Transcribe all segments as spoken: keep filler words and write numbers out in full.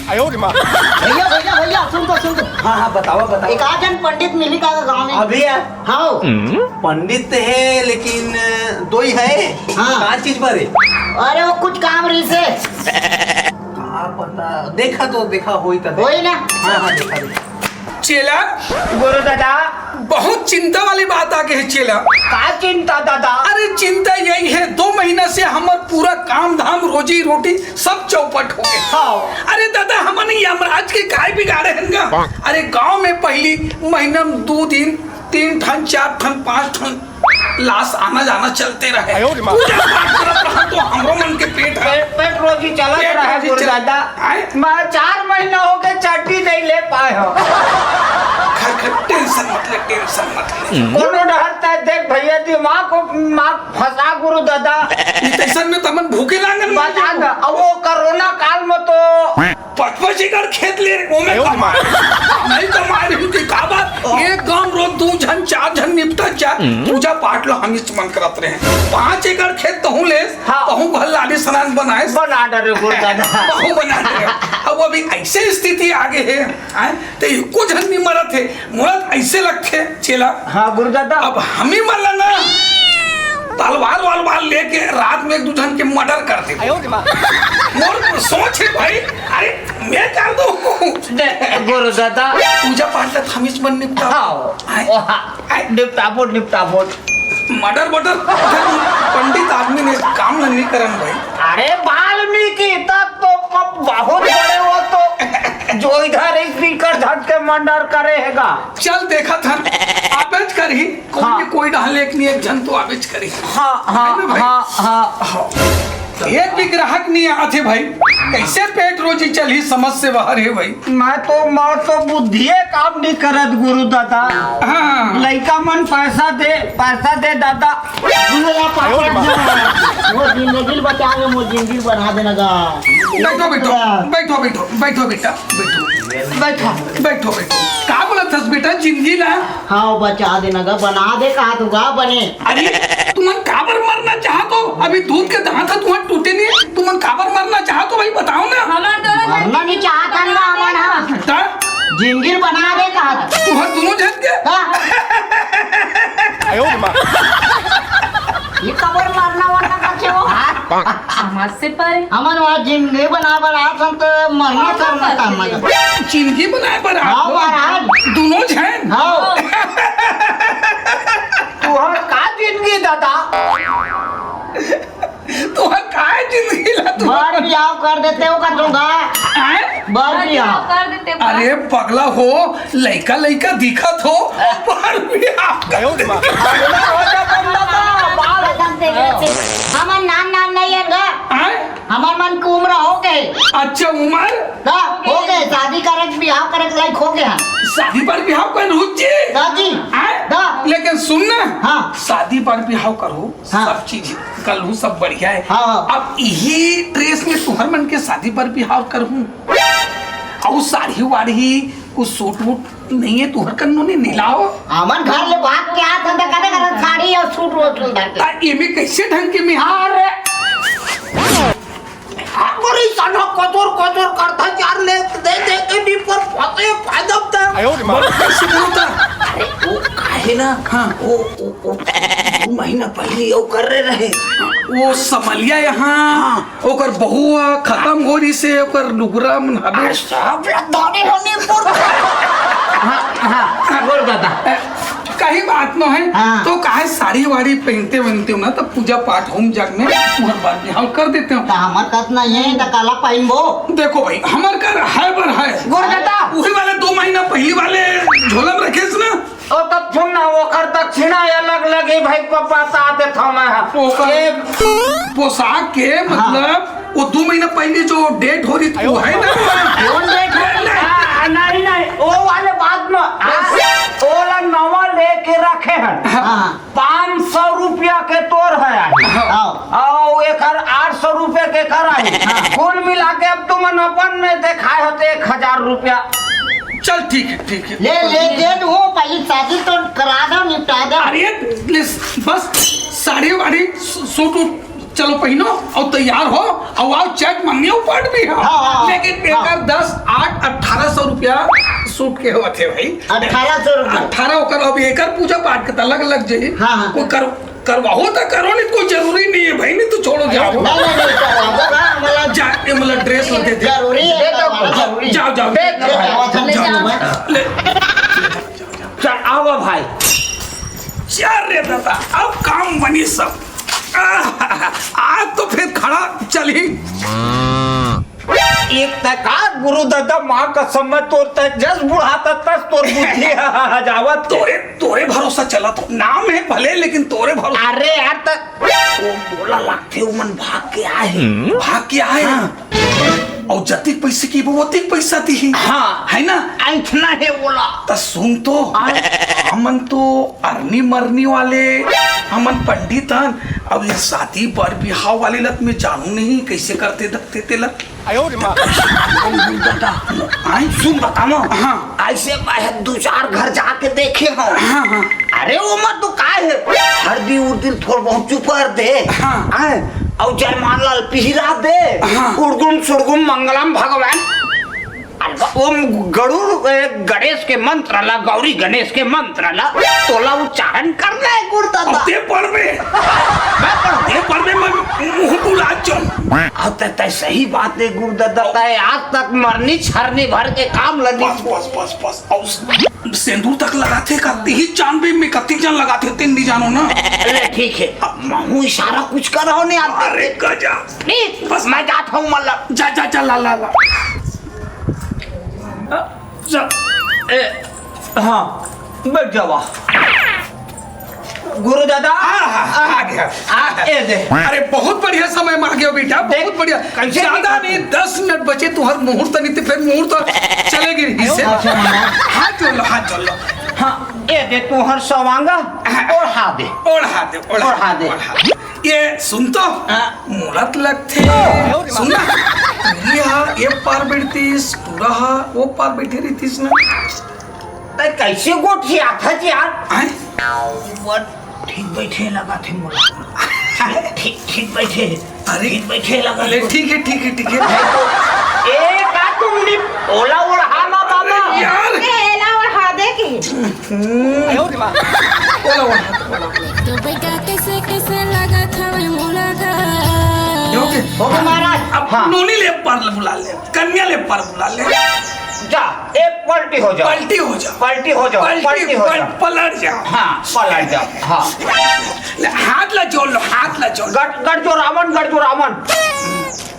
भैया, भैया, भैया, सुन तो, सुन तो। हाँ, हाँ, बतावा, बतावा। एक आध जन पंडित मिली का गाँव में? अभी यार। हाँ। पंडित हे, लेकिन दो ही है। हाँ। का चीज बर हे? अरे, वो कुछ काम रहिसे। का पता, देखा तो, देखा होई तब। होई ना? हाँ, हाँ, देखा, देखा। चेला, गुरु दादा। बहुत चिंता वाली बात आ गई है चेला। का चिंता दादा? अरे, चिंता यही है, दो महीना से हमर पूरा काम धाम, रोजी रोटी सब चौपट हो गए। हाँ। अरे दादा, हमन यमराज के काय बिगाड़े हन गा? अरे, गांव में पहली महीना में दो दिन तीन ठन, चार ठन, पांच ठन लाश आना जाना चलते रहे। आयो रे माँ। पूजा पाठ करत रहा तो हमरो मन के पेट है। पेट, पेट रोजी चलत पेट रहे रोजी गुरु चल- दादा। आए? मैं चार महीना हो गए चड्डी नहीं ले पाए हो। खर खर टेंशन मत ले, टेंशन मत ले। कोनो डहर तय देख भैया, दिमाग को माँ फंसा गुरु दादा। ई तैसन में तमन भूखे लांगन मर बता जाओ। द, अब वो कोरोना काल में तो पचपच एकड़ खेत ले, ओमे आयो कमाए। नहीं कमाए रही थी, का बात? एक गांव रो दू झन, चार झन निपटा जा। पूजा पाठ लो हम इस मन करत रहे। पाँच एकड़ खेत तहूँ ले, हाँ। तहूँ भल लाली सनान बनाए। बना डरे गुरु दादा। तहूँ बना डरे। अब अभी ऐसे स्थिति आगे है, हैं? तो एको झन नहीं मरत है। मोला तो ऐसे लगथे चेला। हाँ गुरु दादा। अब हमी मन ला ना तलवार वलवार लेके रात में एक दू झन के मर्डर कर दे। आयो रे माँ। मोर सोच है भाई, अरे मैं कर दो। दे, गुरु दादा। पूजा पाठ ला थमिस मन निपटा। हाँ। आए। ओ हाँ। आए। निपटाबो, निपटाबो। मर्डर वर्डर पंडित आदमी ने काम नहीं करन भाई। अरे वाल्मीकि तक तो ब-, बहुत बड़े वो तो जो इधर स्पीकर झटके मर्डर करे हैगा। चल देखत हन, आबेच करही, कोई हाँ। न कोई डहर ले एक न एक झन तो आबेच करही। हाँ, हाँ, है ना भाई? हाँ, हाँ। हाँ। एक भी ग्राहक नहीं आथे भाई, कैसे पेट रोजी चलही, समझ से बाहर है भाई। मैं तो, मैं तो बुद्धिए काम नहीं करत गुरु दादा। हाँ। लइका मन पैसा दे, पैसा दे दादा। वो जिंदगी बचा के, वो जिंदगी बना देना गा। बैठो, बैठो, बैठो, बैठो, बैठो बेटा। बैठो। बैठा। बैठो, बैठो। का बोलत हस बेटा, जिंदगी ला? हाँ, बचा देना गा, बना दे, कहा तू गा बने। अरे, तुमन काबर मरना चाहत हो? अभी दूध के दांत ह तुमन टूटे नहीं, तुमन काबर मरना चाहत हो भाई, बताओ ना। हमार दोनों जन मरना नहीं चाहत हन ना, हमन ह। ता? जिंदगी बना दे, कहा तू। तुहर दोनों जन के? हाँ। आयो रे माँ। ये कबर मरना वरना करके हो? हाँ। समझ से परे। हमन वहाँ जिंदगी बनाए बर आत हन, तो मरना हाँ, करना हाँ, काम हाँ। मत। जिंदगी बनाए बर आत हाँ, हो? महाराज। दोनों झन? हाँ। तुहर का जिंदगी दादा? तुहर का जिंदगी ला तू? बर बियाह कर देते हो का तुम गा? हैं? बर बियाह। कर देते हो। अरे पगला हो, लइका लइका दिखत हो, पर भी आप आयो रे माँ। हमर नान नान नहीं है गा। आय? हमर मन की उम्र हो गए। अच्छा उम्र? गा, हो गए, शादी करे के, बिहाव करे के लायक हो गया। शादी पर बिहाव कर रुचि? दादी। आय? गा। लेकिन सुन ना, हाँ। शादी पर बिहाव करो, हाँ। सब चीज कर लूँ, सब बढ़िया है। हाँ, हाँ। अब यही ड्रेस में तुहर मन के शादी पर बिहाव कर हूँ। अउ साड़ी वाड़ी, कुछ सूट वूट नहीं है, तुहर कन्नो नहीं, नहीं लाओ। हमन घर ले भाग के आत हन, त कते करत साड़ी अउ सूट वूट धर के। ता एमे कैसे ढंग के मिहार रे? अरे सना कचोर कचोर करता चार ले दे दे के नी पर फटे फायदा त। आयो रे माँ। कैसे बोलता? अरे वो काहे ना? हाँ। वो, वो, वो दू महीना पहले वो कर रहे रहे। वो समलिया यहाँ। हाँ। ओकर बहुआ खत्म हो रही से, ओकर लुगरा मन हबे। अरे, सब ला दाने होने पर। हाँ, हाँ, बोल दादा। ए, कहीं बात न है, हाँ। तो काहे साड़ी वाड़ी पहनते वहनते हो ना, तब पूजा पाठ होम जग में उहर बात बिहाव कर देते हो। तो हमर कत नहीं है, तो काला पहनबो? देखो भाई, हमर कर है बर है। गोर दादा। वही वाले दो महीना पहली वाले झोला में रखे से ना, ओ तब सुन ना, ओकर दक्षिणा अलग लगे भाई, प-, बता देत हूँ मैं। ओकर ए, पोशाक के हाँ। मतलब, वो दो महीना पहले जो डेट हो रही थी, वो है ना? कौन डेट हो रही? आ, नहीं, नहीं, वो वाले बात में, आ, ओला नवा लेके रखे हैं। हाँ। पाँच सौ रुपया के तोर है। हाँ। और एकर आठ सौ रुपया के कर आई। हाँ। कुल मिला के अब तुमन अपन में देखाए होते एक हजार रुपया। चल ठीक है, ठीक है। ले, ले, दे दो, पहले शादी तो करा दो, निपटा दो। अरे, ले, बस साड़ी वाड़ी, सू-, सूट वूट चलो पहिनो अउ तैयार हो, अउ आओ, चैट मंगनी अउ पट भी हो। हाँ, हाँ, हाँ। लेकिन हाँ। एकर दस, आठ, अठारह सौ रुपया सूट के होवत हे भाई। अठारह सौ रुपया? अठारह ओकर, अब एकर पूजा पाठ के त अलग लग जाई। हाँ, हाँ। वो कर, करवाओ त करो, नहीं कोई जरूरी नहीं है भाई, नहीं तो छोड़ो, जाओ। नहीं, नहीं, नहीं, करवाओ ना, मतलब जा, ये मतलब ड्रेस ल दे दे। जरूरी है, दे दो, करवाओ, जरूरी है। जाओ, जाओ, दे दो, जाओ, जाओ, ले जाओ। ले। चल, आवा भाई। चल रे दादा, अब काम बनी सब। आह, आज तो फिर खड़ा चली। एक तक आ गुरु दादा, माँ कसम, मैं तोर तक जस बुढ़ाता तस तोर बुद्धि जावत। तोरे, तोरे भरोसा चला तो नाम है भले, लेकिन तोरे भरोसा। अरे यार, त वो बोला लागथे, उमन भाग के आए। हम्म। भाग के आए। हाँ। अउ जतिक पैसे की वो ओतिक पैसा दिही। हाँ। है ना? ऐंठना है बोला। त सुन तो, हाँ। हमन तो अरनी मरनी वाले, हमन पंडित हन। अब ये शादी बर बिहाव वाले लत में जानू नहीं, कैसे करते धकते ते लत। आयो रे माँ। आय? सुन बताओ। हाँ। ऐसे मैं दू चार घर जाके देखे हो। हाँ, हाँ। अरे वो मत तो का है, हरदी उर्दी थोड़ बहुत चुपर दे। हाँ। आय? अउ जयमाला ल पिहिरा दे। हाँ। उड़गुम सुड़गुम मंगलम भगवान। अरे वो गरुड़, ए, गणेश के मंत्र ला, गौरी गणेश के मंत्र ला, तोला उच्चारण करना है गुरु दादा। अब ते पढ़बे। मैं पढ़ूं? ते पढ़बे, मैं मुंह बुला चल। अब ते, ते सही बात है गुरु दादा, ते आज तक मरनी छरनी भर के काम लगी। बस, बस, बस, बस। अब सेंदूर तक लगाथे, करती ही जान भी मैं कत्ती जान लगाथे, तेन नहीं जानो ना। अरे ठीक है, अब महू इशारा कुछ करो नहीं आप। अरे गजब। प्लीज, बस। मैं जात हूँ, मतलब। जा, जा, जा, ला, ला, ला। जा। ए, हाँ, बैठ जावा। गुरु दादा। हाँ, हाँ, हाँ, आ गया। आ, ए दे। अरे, बहुत बढ़िया समय में आ गया बेटा, देख, बहुत बढ़िया। कैसे ज्यादा निकल नहीं, दस मिनट बचे तुहर मुहूर्त नहीं, तो फिर मुहूर्त चलेगी नहीं से। अच्छा, महाराज। हाथ जोड़ लो, हाथ जोड़ लो। हाँ, ए दे तुहर सवांगा, हाँ। ओढ़ा दे। ओढ़ा दे, ओढ़ा ओढ़ा दे। दे। ओढ़ा दे। ये सुन तो, हाँ। मुरत लगथे। सुन ना, टूरी हा ये पार बैठतीस, टूरा हा वो पार बैठे रहितीस ना। तै कैसे गोठियाथस यार? आय? ऊपर ठीक बैठे लगा थे मोला। ठीक, ठीक बैठे। अरे। ठीक बैठे लगा अरे, थे। ठीक है, ठीक है, ठीक है। ए, का तुमने ओला ओढ़ा ना बाबा? यार। ए, एला ओढ़ा दे की। हम्म। ओला ओढ़ा, ओला। तो बेटा कैसे कैसे लगत हवे मोला घर। ये हो गया? हो गया महाराज। अब हाँ। नोनी ले पर बुला ले, कन्या ले पर बुला ले। जा, एक पलटी हो जाओ। पलटी हो जाओ। पलटी हो जाओ, पलटी, पलटी हो पल-, जाओ। पलट जाओ। हाँ, पलट जाओ। हाँ। ले, हाथ ला जोड़ लो, हाथ ला जोड़ लो। गट, गट जो रावण, गट जो रावण।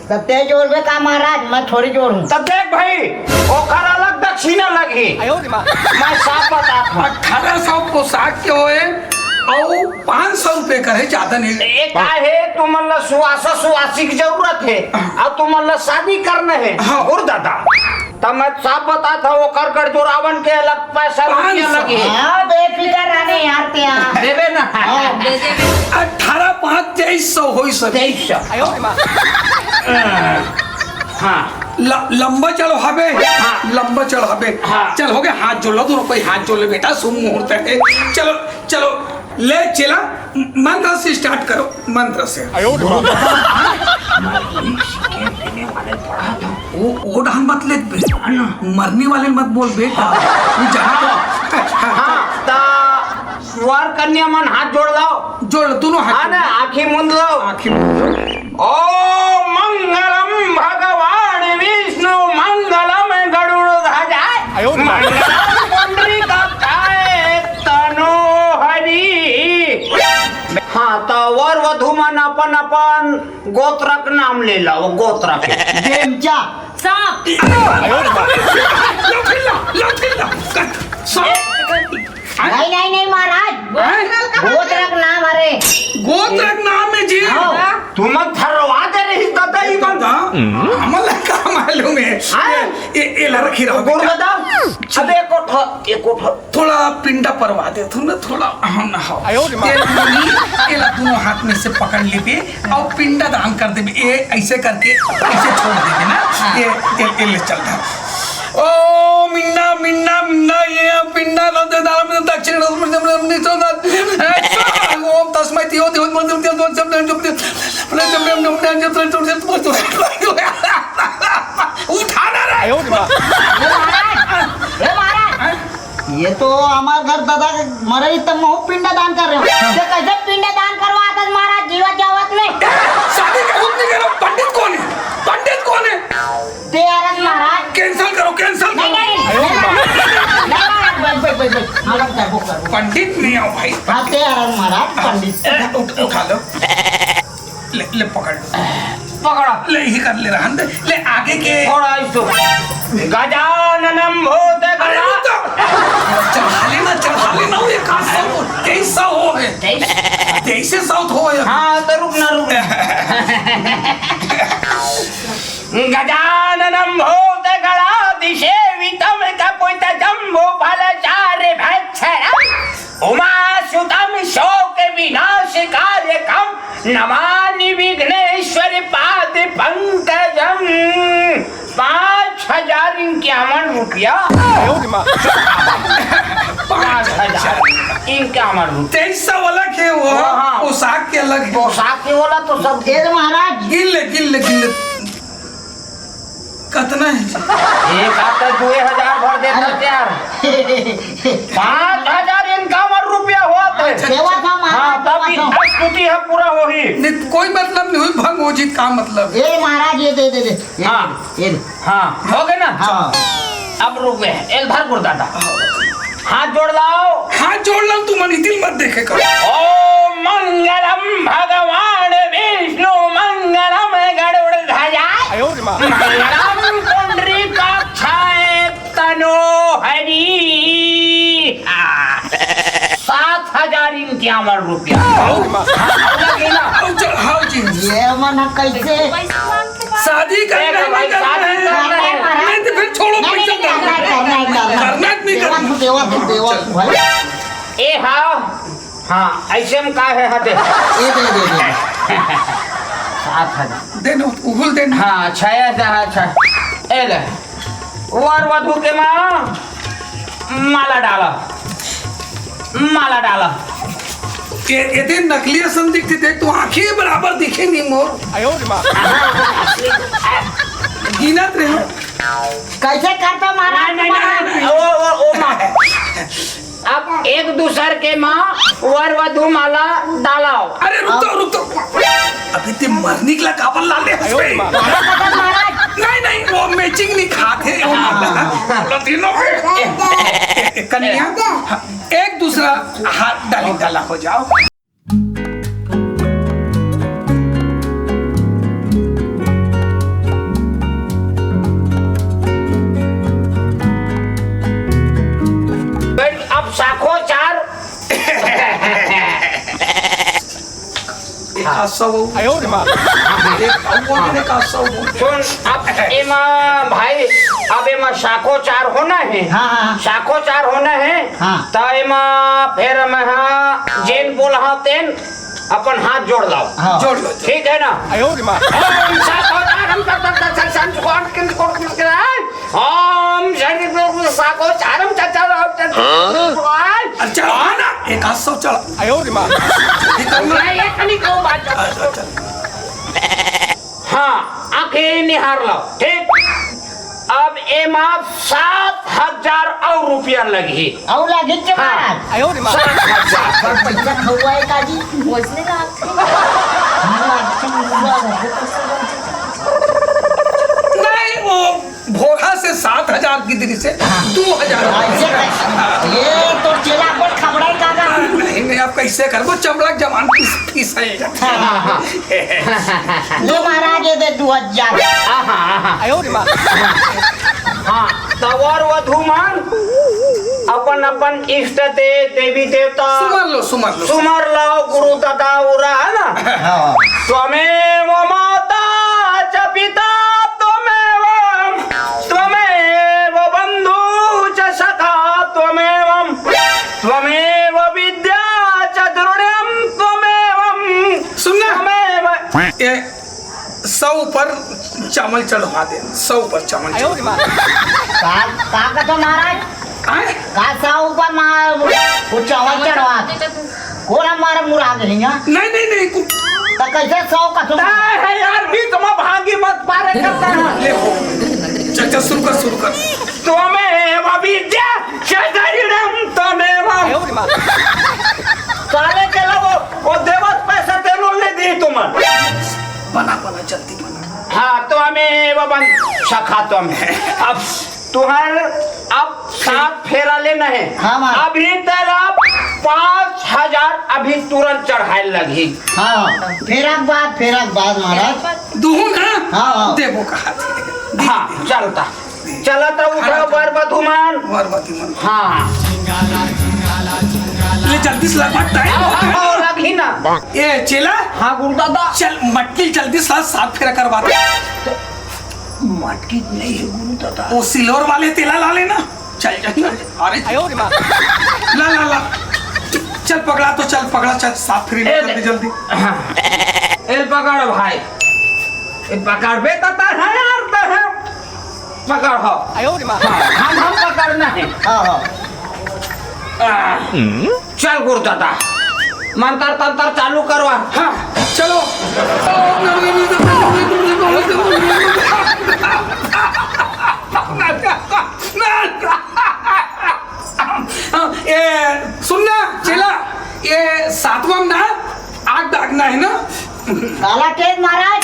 तब ते जोड़बे का महाराज, मैं थोड़ी जोड़ूं। तब देख भाई, ओकर अलग दक्षिणा लगही। आयो रे माँ। मैं साफ बतात हूँ। अठारह सौ पोशाक के होए, अउ पाँच सौ रुपए करे, ज्यादा नहीं। ए, का हे, तुमन ला सुवासा सुवासी की जरूरत हे। हाँ। अब तुमन ला शादी करना हे, हाँ। गुरु दादा। त मैं साफ बतात हूँ, ओकर कर जो रावण के अलग पैसा पाँच सौ। रुपया लगे। हाँ, बेफिकर रहने यार ते यहाँ। देबे ना। हाँ। दे देबे। अठारह पाँच तेईस सौ होई सके। तेईस सौ। आयो रे माँ। हाँ। ल-, लंबा चढ़ाबे। हाँ। लंबा चढ़ाबे। हाँ। चल, हो गया, हाथ जोड़ लो दोनों, कोई हाथ जोड़ ले बेटा, शुभ मुहूर्त है। चलो, चलो, ले चला, मंत्र से start करो, मंत्र से। आयो रे बाप। वो, वो डहान मत ले बे, मरने वाले मत बोल बे। हाँ। वो जहाँ तो, हाँ, ता वर कन्या मन हाथ जोड़ लाओ। जोड़ लो, दोनों हाथ। हाँ ना, आँखी मूंद लो। आँखी मूंद लो। ओम मंगलम भगवान विष्णु मंगलम गरुड़ ध्वजा आयो रे बाप। मंगलम पुंडरीकाक्षाय तनो हरि। हाँ, तो वर वधु मन अपन अपन गोत्रक नाम ले लाओ, गोत्रक। देमचा। सांप। लो, फिर ला, लो, फिर ला। सांप। नहीं, नहीं, नहीं, महाराज। हैं? गोत्रक नाम, अरे। गोत्रक नाम है जी। हाँ। तुम थरवा दे रही दादा, ये बंद। दादा, हमें का मालूम है। हाँ? ये, ये, ये लड़की रहो गुरु बेटा। दादा, अब एक उठो, एक उठो। थोड़ा पिंडा परवा दे, थोड़ा, थोड़ा, हाँ, ना हो। आयो रे माँ। ये नोनी, ये ला दोनों हाथ में से पकड़ लेबे और पिंडा दान कर देबे। ये ऐसे करके, ऐसे छोड़ देबे ना। हाँ। ये, ये, ये ले चलता। ओम इंदा, मिंदा, मिंदा, ये पिंडा दे दान में दक्षिण, ओम तस्मै, तियो, तियो, तियो, तियो, तियो, तियो, तियो, तियो, तियो, तियो, तियो, उठाना रे। हे महाराज, हे महाराज, ये तो हमार घर दादा के मरे ही तब महू पिंडदान कर रहे हो। ते कैसे पिंडदान करवात हस महाराज जीवत जावत में? शादी का भूत नहीं कह रहा, पंडित कौन है? पंडित कौन है? ते यार महाराज। Cancel करो, cancel नहीं, करो। नहीं, नहीं, नहीं, नहीं, नहीं, नहीं, नहीं, नहीं, नहीं, नहीं, नहीं, नहीं, नहीं, नहीं, पंडित नहीं आओ भाई। हाँ, ते यार महाराज, पंडित। उठ, उठा लो। ले, ले पकड़। पकड़ा। ले, ही कर ले, रहन दे। ले, आगे के। थोड़ा इसको। गजाननम भूत अरे, गणा। रुक तो। चढ़ा लेना, चढ़ा लेना, वो एक हाथ से वो तेईस सौ हो है। तेईस? तेईस सौ हो है। हाँ, तो रुक ना, रुक ना। गजाननम भूत गणादिसेवितम कपित जम्बू फल चार भक्षणम उमासुतम शोक विनाश कारकम नमानि विघ्नेश्वर पाद पंकजम। पाँच हजार इक्यावन रुपया। पाँच हजार इक्यावन रुपया। तेईस सौ अलग है वो, हाँ, हाँ। पोशाक के अलग है। पोशाक के वाला तो सब दे दे महाराज। गिन ले, गिन ले, गिन ले। कतना है? एक हाथ तो दुए हजार भर देता अरे। यार। पाँच हजार इनका हमर रुपया हुआ थे। अच्छा, सेवा था महाराज, हाँ, तब सेवा भी था। स्तुति है पूरा वही। नहीं, कोई मतलब नहीं हुई, भंग हो जीत का मतलब। ए महाराज, ये दे, दे, दे। ये हाँ। दे, ये दे। हाँ, हो गए ना? हाँ। अब रुक गए। एल धर गुरु दादा। हाथ जोड़ लाओ। हाथ जोड़ लो, तू मनी दिल मत देखे कर। ओम मंगलम भगवान विष्णु मंगलम गरुड़ ध्वजा। आयो रे माँ। मंगलम पुंडरीकाक्षाय तनो हरि। आ, सात हजार इनके अमर रुपया। आयो रे माँ। हाँ, लगे ना। आओ चल, हाउ जी। ये मन कैसे? शादी करना देख है, भाई, नहीं करना शादी है? करना है। नहीं तो फिर छोड़ो, नहीं, पैसा नहीं, करना है। करना है, करना है, करना है। करना है कि नहीं देवा करना है? तू, देवा तू, देवा तू, भाई। ए, हाँ। हाँ, ऐसे में का है, हाँ, दे। ये दे, दे, दे। सात हजार। दे ना, उहुल दे ना। हाँ, छह हजार, अच्छा। ए ले। वर वधू के माँ, माला डाला। माला डाला। ये, ये दे नकली असन दिखते, देख, तो आंखें बराबर दिखेंगी मोर। आयो रे माँ। गिनत रहे हो। कैसे करता महाराज? नहीं, नहीं, नहीं, नहीं, ओ, ओ, ओ माँ। अब एक दूसर के माँ वर वधू माला डालाओ। अरे रुक तो, रुक तो। अभी ते मरनी के ला काबर ला ले हंस पे? महाराज। नहीं, नहीं, वो matching नहीं खाते, वो माला। बोला तीनों में। कन्या, एक दूसरा हाथ डाली डाला हो जाओ। अब साखो चार। एक हाथ सौ हो। आयो रे माँ। एक अव्वल में एक हाथ सौ हो। सुन, अब एमा भाई, अब एमा साखो चार होना है। हाँ, हाँ, हाँ। साखो चार होना है। हाँ। त एमा फेर मैं हाँ जेन बोल हाँ तेन अपन हाथ जोड़ लाओ। हाँ। जोड़ लो, जोड़। ठीक है ना? आयो रे माँ। ओम साखो चारम तक तक तक संस कोण किन कोण किन किन है। ओम शनि को साखो चारम चचा राम चचा। हाँ? अरे चढ़ा ना, एक हाथ सौ चढ़ा। आयो रे माँ। ये करना। मैं ये कनी कहूँ बात। अच्छा, अच्छा। हाँ, आंखें निहार लो, ठीक? अब एमा सात हजार और रुपया लगही। और लगे के हाँ। महाराज? आयो रे माँ। सात हजार। पर पैसा खौआ है काजी? वैसने लागथे। नहीं, वो भोरा से सात हजार की दृष्टि से दो हजार। ऐसे कैसे? ये तो चेला पर खबड़ा का का। नहीं, नहीं, आप कैसे कर? वो चमड़ा जवान पीस, पीस है। हाँ, हाँ, हाँ। दे महाराज, ये दे दो हजार। आहा, आहा। आयो रे माँ। हाँ, त वर वधू मन अपन अपन इष्ट दे-, देवी देवता सुमर लो, सुमर लो। सुमर लो, गुरु दादा उरा, है ना? हाँ। त्वमेव माता च पिता त्वमेव, त्वमेव बंधु च सखा त्वमेव, त्वमेव विद्या च द्रोण्यम त्वमेव, सुन ना। त्वमेव। ये सौ ऊपर चावल चढ़वा दे, सौ ऊपर चावल आयो रे माँ। का, का कहत हो महाराज? आए? का सौ ऊपर मा-, वो चावल चढ़वा दे? कौन हमारा मुराद है यहाँ? नहीं, नहीं, नहीं, कु-, त कइसे सौ कथों? तैं ह यार, बीच म भागी मत पारे करता है। ले हो। चल, चल, शुरू कर, शुरू कर। त्वमेव विद्या शरीरम त्वमेव। साले के ला वो, वो देवत पैसा तेनो ले दी तुमन। बना, बना, जल्दी बना। हाँ, त्वमेव बन, सखा त्वमेव। अब तुहर अब सात फेरा लेना है। हाँ, मार। अभी तेला पाँच हजार अभी तुरंत चढ़ाए लगही। हाँ, फेरा के बाद, फेरा के बाद महाराज। दुहू ना? हाँ, हाँ। देबो कहा थी। हाँ, चलता। चलता उठा हाँ, वर बधुमान। वर बधुमान। हाँ। ले जल्दी से लगवा टाइम। हाँ, हाँ, हाँ, लगही ना। ए चेला। हाँ गुरु दादा। चल मटकी जल्दी से सात फेरा करवा दे। मटकी नहीं है गुरु दादा। वो सिल्वर वाले तेला ला लेना। चल, चल, चल। अरे, आयो रे माँ। ला, ला, ला। चल, पकड़ा तो चल, पकड़ा, चल, साफ फ्री ए, कर दे जल्दी। हाँ। ए, पकड़ भाई। ए, पकड़ बे, तो तर है यार, तर है। पकड़ हो। आयो रे माँ। हाँ, हम, हम पकड़ना है। हाँ, हाँ। आ। चल गुरुदादा, मंतर तंतर चालू करवा। हाँ, चलो। ए, सुन ना, चेला, ये सातवां ना, आग दागना है ना? साला के महाराज,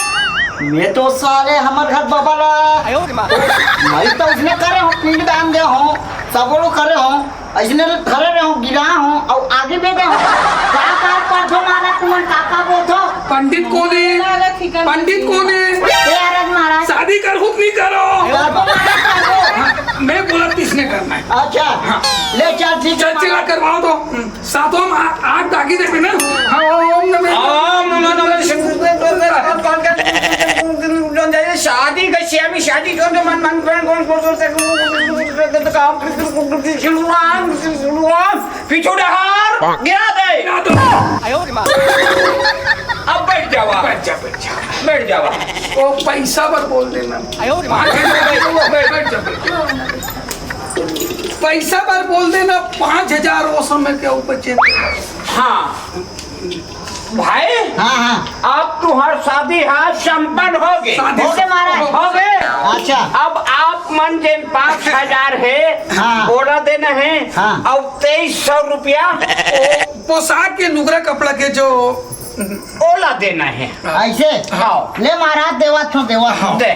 मैं तो साले हमर घर बाबा ला, आयो रे माँ। मैं तो उसने करे हूँ, पिंड दान दे हूँ, सब लोग करे हूँ। अइसने धरे रहे हूँ, गिरा हूँ, अउ आगे बे दे हूँ। का का पढ़थो महाराज, तुमन का का बोलथो? पंडित कोन हे? पंडित कोन हे? ए महाराज महाराज। शादी करहू त नहीं करो। करबो महाराज, करबो। हाँ, मैं बोला त इसने करना है। अच्छा। हाँ। ले चल, ठीक है चल, चला महाराज। करवाओ तो। हम्म, सातों में आ-, आग दागी देबे ना। हाँ, ओम नमः ओम नमः शिवाय। शादी का श्यामी शादी जो मन मन कौन कौन कौन कौन से काम पिछू डहार गिरा दे। अब बैठ जावा। बैठ जा, बैठ जा। बैठ जावा। वो पैसा बर बोल देना। बैठ, बैठ जा, बैठ जा। पैसा बर बोल देना, पाँच हजार वो समय के ऊपर चेक। हाँ। भाई, हाँ, हाँ। अब तुहार शादी हा संपन्न हो गे। शादी हो गे महाराज। हो गे। अच्छा। अब आप मन जेन पाँच हजार हे, हाँ। ओला देना हे, हाँ। अउ तेईस सौ रुपया ओ पोशाक के, लुगरा कपड़ा के जो ओला देना हे। अइसे? हाँ। ले महाराज, देवत हूँ, देवत हूँ। दे।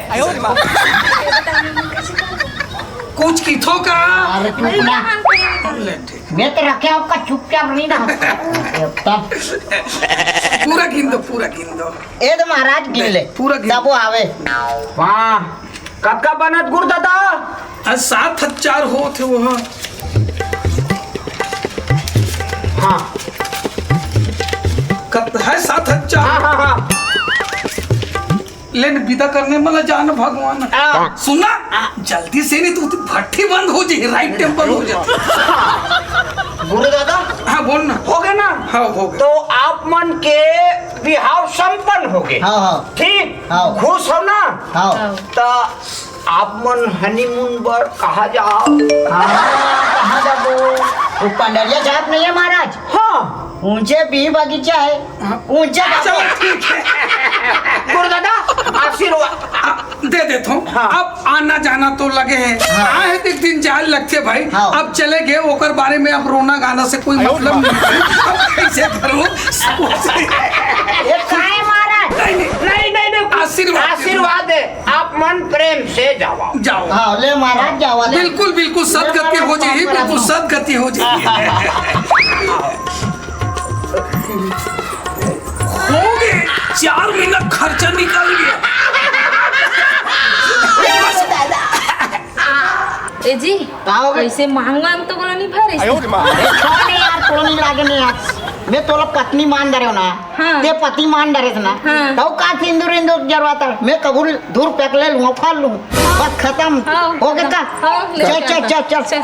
कुछ किथो का? अरे चुप ना। ले, ठीक। मैं तो रखे आपका चुपचाप नहीं ना। तब पूरा गिन दो, पूरा गिन दो। ए तो महाराज गिन ले। पूरा गिन। तब वो आवे। वाह, कतका बनत गुरु दादा? आज सात हजार होत हे वो। हाँ। कत-, है सात हजार। हाँ, हाँ, हाँ। लेन विदा करने मला जान भगवान। हाँ। सुन ना, जल्दी से नहीं तो भट्ठी बंद हो जाए, राइट टाइम बंद हो जाए। गुरु दादा, हाँ, बोल ना। हो गए ना? हाँ, हो गए। तो आप मन के बिहाव संपन्न हो गए। हाँ, हाँ। ठीक? हाँ। खुश हो ना? हाँ। तो आप मन हनीमून बर कहाँ जाओ? हाँ, कहाँ जाबो? वो पंडरिया जात नहीं है महाराज? हाँ। ऊंचे भी बगीचा है। हाँ। ऊंचे चलो, ठीक है। गुरु दादा, आशीर्वाद। आ, दे देता हूँ। हाँ। अब आना जाना तो लगे है। हाँ। आए हैं तो एक दिन जाए लगते भाई। हाँ। अब चले गए, ओकर बारे में अब रोना गाना से कोई मतलब नहीं है। अब कैसे करो? ये काय महाराज? नहीं, नहीं। नहीं, नहीं, नहीं। आशीर्वाद। आशीर्वाद है। आप मन प्रेम से जावा। जाओ। हाँ, ले महाराज जावा, ले। बिल्कुल, बिल्कुल सदगति हो जाएगी, बिल्कुल सदगति हो जाएगी। हो गए, चार महीना खर्चा निकल गया। ए जी, का हो गए? कैसे मांग वांग तो बोला नहीं भरे? अरे छोड़ नहीं यार, तोला नहीं लागे नहीं यार। मैं तोला पत्नी मान डरे हो ना। हाँ। ते पति मान डरे ना। हाँ। तो का सिंदूर इंदूर जरवाता? मैं कबूल धूर पैक ले लूँ, फाड़ लूँ। बस खत्म। हाँ। हो गया का? हाँ, ले चल, चल, चल, चल। चल।